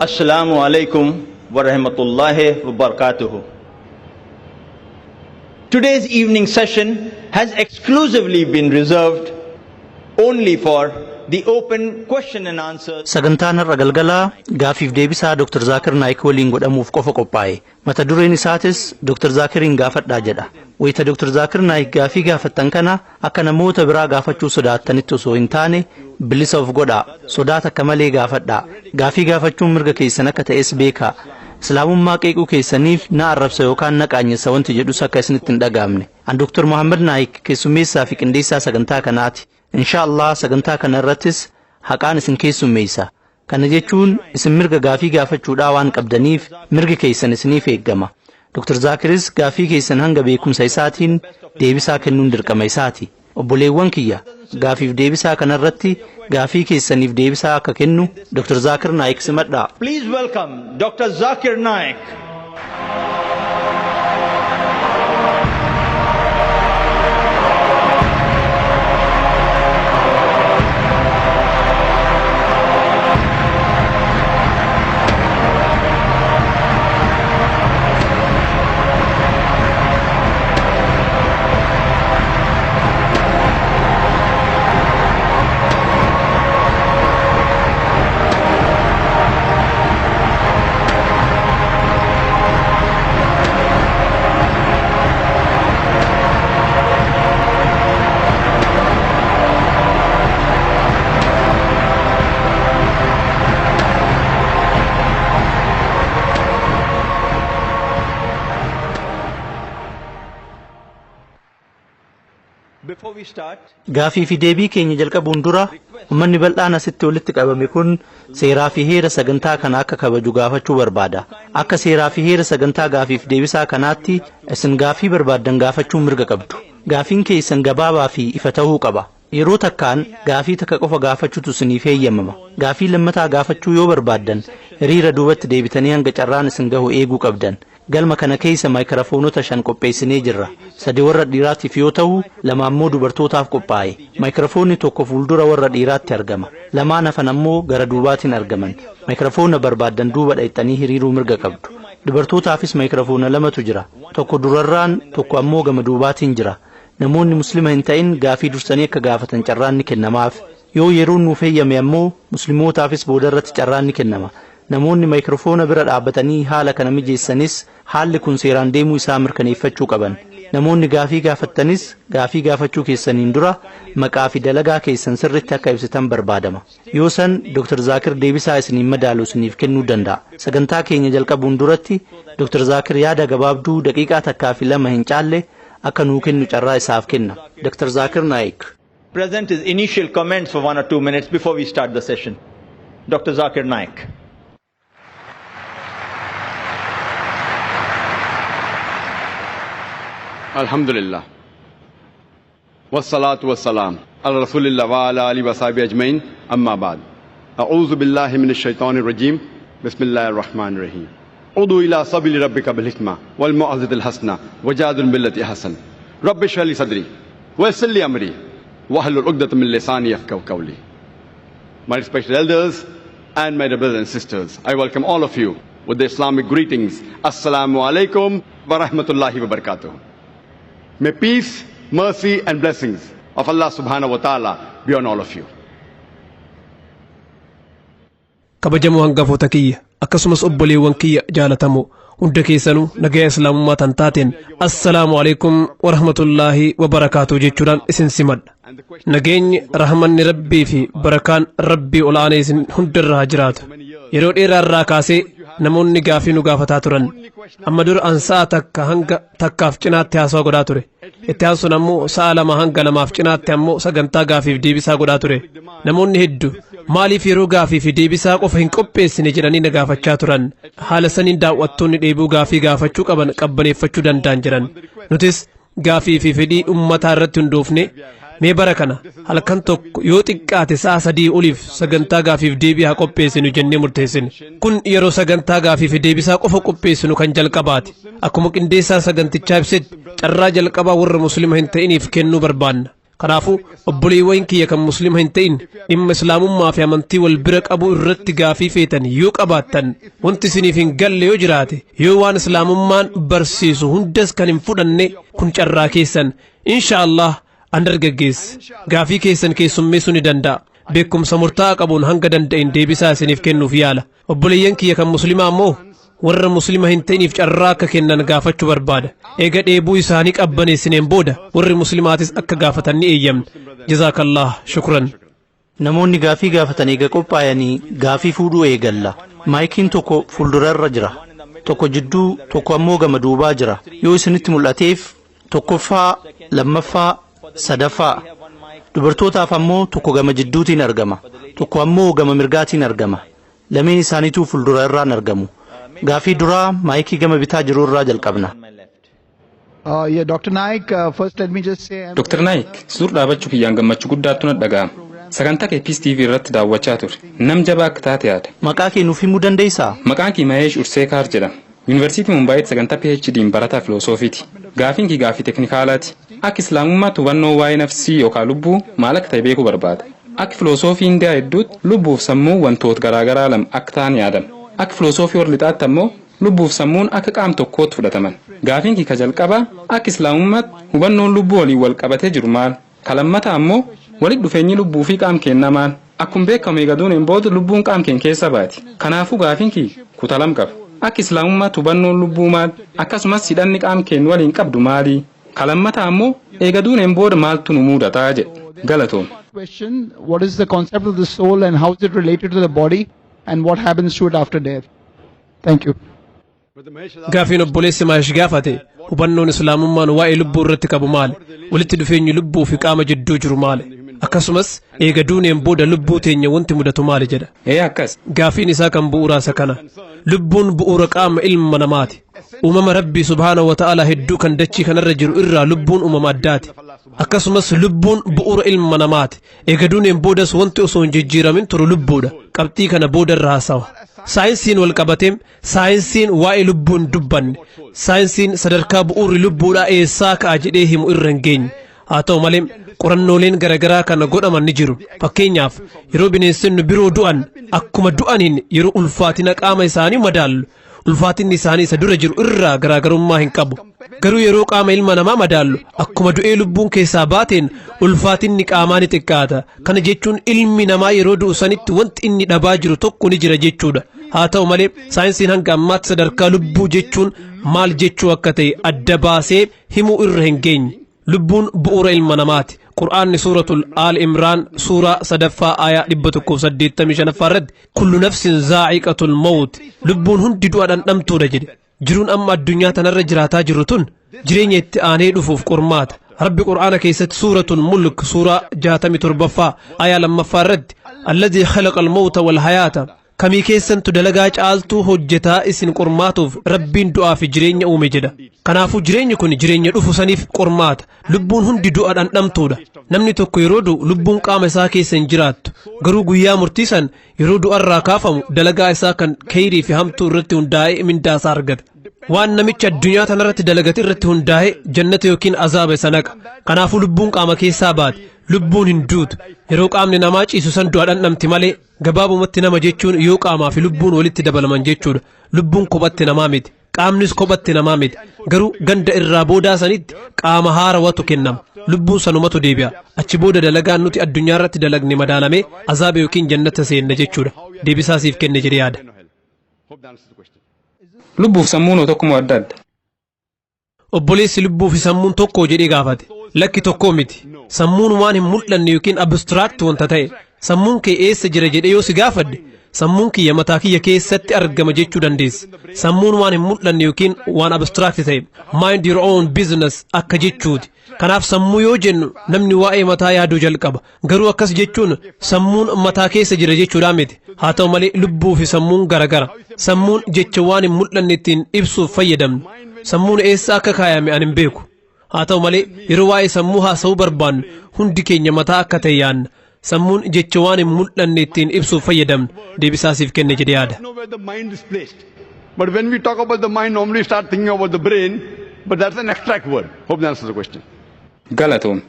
Assalamu alaikum wa rahmatullahi wa barakatuhu. Today's evening session has exclusively been reserved only for the open question and answers. Sagantaan har'a galgalaa gaafiif deebisaa Dr. Zaakir Naayik waliin godhamuuf qofa qophaa'e. Mata dureen isaatis Dr. Zaakiriin gaafadhaa jedha. Wayita Dr. Zaakir Naayik gaafii gaafattan kana akka namoota biraa gaafachuu sodaattanitti osoo hin taane bilisa of godhaa. Sodaa takka malee gaafadhaa. Gaafii gaafachuun mirga keessan akka ta'es beekaa. Islaamummaa qeequu keessaniif na arrabsa yookaan na qaanyessa wanti jedhus akka isinitti hin dhaga'amne. An Dr. Muhammad Naayik keessummeessaa fi qindeessaa sagantaa kanaati. Insha Allah sagantaa kana irrattis haqaan isin keessummeessa. Kana jechuun isin mirga gaafii gaafachuudhaa waan qabdaniif mirgi keessan isiniif eeggama. Dr. Zaakiris gaafii keessan hanga beekumsa isaatiin deebisaa kennuun dirqama isaati. Obboleewwan kiyya gaafiif deebisaa kanarratti gaafii keessaniif deebisaa akka kennu Dr. Zaakir Naayik simadhaa. Please welcome Dr. Zakir Naik. Before we start, Gaafii fi deebii keenya jalqabuun dura uummanni bal'aan asitti walitti qabame kun seeraa fi heera sagantaa kana akka kabaju gaafachuu barbaada. Akka seeraa fi heera sagantaa gaafiif deebisaa kanaatti isin gaafii barbaaddan gaafachuu mirga qabdu. Gaafiin keessan gabaabaa fi ifa ta'uu qaba. Yeroo takkaan gaafii takka qofa gaafachuutu isiniif heeyyamama. Gaafii lammataa gaafachuu yoo barbaaddan hiriira duubatti deebitanii hanga carraan isin gahu eeguu qabdan. Galma kana keessa maayikiraafoonota shan qopheessinee jirra. Sadi warra dhiiraatiif yoo ta'u, lama ammoo dubartootaaf qophaa'e. Maayikiraafoonni tokko fuuldura warra dhiiraatti argama. Lamaan hafan ammoo gara duubaatiin argaman. Maayikiraafoona barbaaddan duuba dhaqxanii hiriiruu mirga qabdu. Dubartootaafis maayikiraafoona lamatu jira. Tokko durarraan, tokko ammoo gama duubaatiin jira. Namoonni muslima hin ta'in gaafii dursanii akka gaafatan carraan ni kennamaaf. Yoo yeroon nuuf heeyyame ammoo muslimootaafis boodarratti carraan ni kennama. Namoonni maayikiroofoona bira dhaabbatanii haala kana mijeessanis haalli kun seeraan deemuu isaa mirkaneeffachuu qaban. Namoonni gaafii gaafattanis gaafii gaafachuu keessaniin dura maqaa fi dalagaa keessan sirritti akka ibsitan barbaadama. Yoo san Dr. Zaakir deebisaa isiniin madaalu isiniif kennuu danda'a. Sagantaa keenya jalqabuun duratti Dr. Zaakir yaada gabaabduu daqiiqaa takkaa fi lama hin caalle akka nuu kennu carraa isaaf kenna. Dr. Zaakir Naayik. present his initial comments for 1 or 2 minutes before we start the session. Dr. Zakir Naik. Alhamdulillah. Wassalatu wassalam ala Rasulillah wa ala alihi wa sahbihi ajmain. Amma ba'd. A'udhu billahi minash shaitanir rajim. Bismillahir rahmanir rahim. Udu ila sabili rabbika bil hikma wal mau'izatil hasana wajadil billati hasan. Rabbi shrah li sadri wa yassir li amri wahlul 'uqdatam min lisani yafqahu qawli. My respected elders and my brothers and sisters, I welcome all of you with the Islamic greetings. Assalamu alaikum wa rahmatullahi wa barakatuh. May peace, mercy, and blessings of Allah subhanahu wa ta'ala be on all of you. Kabajamoo hangafoota kiyya, akkasumas obboleewwan kiyya jaalatamoo, hunda keessanuu nagaya islaamummaa tan taateen assalaamu alaikum warahmatullaahi wabarakaatu jechuudhaan isin simadha. Nageenyi, rahmanni rabbii fi barakaan rabbii ol aanee isin hundarra haa jiraatu. Yeroo dheeraa irraa kaasee namoonni gaafii nu gaafataa turan. Amma dura an sa'a takka hanga takkaaf cinaatti haasawaa godhaa ture. Itti aansuun ammoo sa'a lama hanga lamaaf cinaatti ammoo sagantaa gaafiif deebisaa godhaa ture. Namoonni hedduu maaliif yeroo gaafii fi deebisaa qofa hin qopheessine jedhanii na gaafachaa turan. Haala saniin daawwattoonni dheebuu gaafii gaafachuu qaban qabbaneeffachuu danda'an jiran. Nutis gaafii fi fedhii ummataa irratti hundoofne mee bara kana halkan tokko yoo xiqqaate sa'a 3 oliif sagantaa gaafiif deebii haa qopheessinu jennee murteessine. Kun yeroo sagantaa gaafii fi deebisaa qofa qopheessinu kan jalqabaati. Akkuma qindeessaa sagantichaa ibsetti carraa jalqabaa warra muslima hin ta'iniif kennuu barbaanna. Kanaafuu obboleewwan kiyya kan Muslima hin ta'in, dhimma Islaamummaa fi amantii wal bira qabu irratti gaafii feetan yoo qabaattan, wanti isiniif hin galle yoo jiraate, yoo waan Islaamummaan barsiisu hundas kan hin fudhanne, kun carraa keessan. Insha Allah, an dargaggeessa gaafii keessan keessummeessuu ni danda'a. Beekumsa murtaa'aa qabuun hanga danda'in deebisaa isiniif kennuuf yaala. Obboleeyyan kiyya kan Muslimaa ammoo warra Muslima hin ta'iniif carraa akka kennan gaafachuu barbaada. Eega dheebuu isaanii qabbaneessineen booda warri Muslimaatis akka gaafatan ni eeyyamna. Jazaakallah, shukran. Namoonni gaafii gaafatan eega qophaa'anii gaafii fuudhuu eegalla. Maayikiin tokko fuuldurarra jira. Tokko jidduu, tokko ammoo gama duubaa jira. Yoo isinitti mul'ateef, tokkoffaa, lammaffaa, sadaffaa. Dubartootaaf ammoo tokko gama jidduutiin argama. Tokko ammoo gama mirgaatiin argama. Lameen isaaniituu fuuldura irraan argamu. Gaafii duraa maayikii gama bitaa jiru irraa jalqabna. Yeah, Dr. Naik, first let me just say I'm Dr. Naik, sur dhaabachuu kiyyaan gammachuu guddaatu na dhaga'ama. Sagantaa kee Peace TV irratti daawwachaa ture. Nam jabaa akka taate yaada. Maqaa kee nuuf himuu dandeessaa? Maqaan kee Maheesh Urseekaar jedhama. Yuunivarsiitii Mumbaayitti sagantaa PhD'n barataa filoosofiiti. Gaafiin kee gaafii teknikaalaati. Akka Islaamummaatti hubannoo waa'ee nafsii yookaan lubbuu maal akka ta'e beekuu barbaada. Akka filosoofii Indiyaa hedduutti lubbuuf sammuu wantoota garaagaraa lama akka ta'an yaadama. Akka filosoofii warra lixaatti ammoo lubbuuf sammuun akka qaam tokkootti fudhataman. Gaafiin kee ka jalqabaa, akka Islaamummaatti hubannoon lubbuu waliin wal qabatee jiru maal? Ka lammataa ammoo, walitti dhufeenyi lubbuu fi qaam keenyaa maal? Akkuma beekamu eega duuneen booda lubbuun qaam keenya keessa baati. Kanaafuu gaafiin kee kutaa lama qaba. Akka Islaamummaatti hubannoon lubbuu maal? Akkasumas hidhanni qaam keenya waliin qabdu maali? Ka lammataa ammoo, eega duuneen booda maaltu nu mudataa jedha. Galatoom. Question, what is the concept of the soul and how is it related to the body and what happens to it after death? Thank you. Gaafiin obboleessi Maash gaafate, hubannoon Islaamummaan waa'ee lubbuu irratti qabu maali? Walitti dhufeenyi lubbuu fi qaama jidduu jiru maali? Akkasumas eega duuneen booda lubbuu teenya wanti mudatu maali jedha. Ee, akkas. Gaafiin isaa kan bu'uuraa isa kana. Lubbuun bu'uura qaama ilma namaati. Uumama Rabbii subhaanahu wa ta'ala hedduu kan dachii kanarra jiru irraa lubbuun uumama addaati. Akkasumas lubbuun bu'uura ilma namaati. Eega duuneen boodas wanti osoo hin jijjiiramin turu lubbuudha. Qabxii kana booda irra haasawa. Saayinsiin wal qabateem, saayinsiin waa'ee lubbuu hin dubbanne. Saayinsiin sadarkaa bu'uurri lubbuudhaa eessaa ka'a jedhee himu irra hin geenye. Haa ta'u malee, qorannooleen garaagaraa kana godhaman ni jiru. Fakkeenyaaf, yeroo bineensonni biroo du'an, akkuma du'aniin yeroo ulfaatina qaama isaanii madaallu, ulfaatinni isaanii isa dura jiru irraa garaagarummaa hin qabu. Garuu yeroo qaama ilma namaa madaallu, akkuma du'ee lubbuun keessaa baateen ulfaatinni qaamaa ni xiqqaata. Kana jechuun ilmi namaa yeroo du'u sanitti wanti inni dhabaa jiru tokko ni jira jechuudha. Haa ta'u malee, saayinsiin hanga ammaatti sadarkaa lubbuu jechuun maal jechuu akka ta'e adda baasee himuu irra hin geenye. Lubbuun bu'uura ilma namaati. Qur'aanni Suuratul Aal Imraan suuraa sadaffaa aayaa 185ffaa irratti, "Kullu nafsin zaa'iqatul mawt", lubbuun hundi du'a dhandhamtuudha jedhe. Jiruun amma addunyaa tanarra jiraataa jirru tun jireenya itti aanee dhufuuf qormaata. Rabbi Qur'aana keessatti Suuratul Mulk suuraa 67ffaa aayaa lammaffaa irratti, "Alladhii khalaqa al-mawta wal hayaata", kamii keessantu dalagaa caaltuu hojjetaa isin qormaatuuf Rabbiin du'aa fi jireenya uume jedha. Kanaafuu jireenyi kun jireenya dhufu saniif qormaata. Lubbuun hundi du'a dhandhamtuudha. Namni tokko yeroo du'u lubbuun qaama isaa keessa hin jiraattu. Garuu guyyaa murtii san yeroo du'arraa kaafamu dalagaa isaa kan keyrii fi hamtuu irratti hundaa'ee mindaa isaa argata. Waan namichi addunyaa tanarratti dalagate irratti hundaa'ee jannata yookiin azaaba isa naqa. Kanaafuu lubbuun qaama keessaa baate. Lubbuun hin duutu. Yeroo qaamni namaa ciisu san du'a dhandhamti malee. Gabaabumatti, nama jechuun yoo qaamaa fi lubbuun walitti dabalaman jechuudha. Lubbuun kophatti namaa miti. Qaamnis kophatti namaa miti. Garuu ganda irraa boodaa sanitti qaama haarawatu kennama. Lubbuun sanumatu deebi'a. Achi booda dalagaan nuti addunyaa irratti dalagne madaalamee azaaba yookiin jannata seenna jechuudha. Deebisaa siif kenne jedhee yaada. Lubbuuf sammuun tokkuma adda adda? Obboleessi lubbuu fi sammuun tokko jedhee gaafate. Lakki, tokkoo miti. Sammuun waan hin mul'anne yookiin abstract wanta ta'e. Sammuun kee eessa jira jedhee yoo si gaafadhe, sammuun kiyya mataa kiyya keessatti argama jechuu dandeessa. Sammuun waan hin mul'anne yookiin waan abstract ta'e. Mind your own business akka jechuuti. Kanaaf sammuu yoo jennu namni waa'ee mataa yaaduu jalqaba. Garuu akkas jechuun sammuun mataa keessa jira jechuudha miti. Haa ta'u malee, lubbuu fi sammuun garagara. Sammuun jecha waan hin mul'anne ittiin ibsuuf fayyadamnu. Sammuun eessa akka kaayame ani hin beeku. Haa ta'u malee, yeroo waa'ee sammuu haasa'uu barbaannu hundi keenya mataa akka ta'e yaadna. Sammuun jecha waan hin mul'anne ittiin ibsuuf fayyadamnu. Deebisaa siif kenne jedhee yaada. Know where the mind is placed. But when we talk about the mind, normally start thinking about the brain, but that's an abstract word. Hope that answers the question. Galatoom.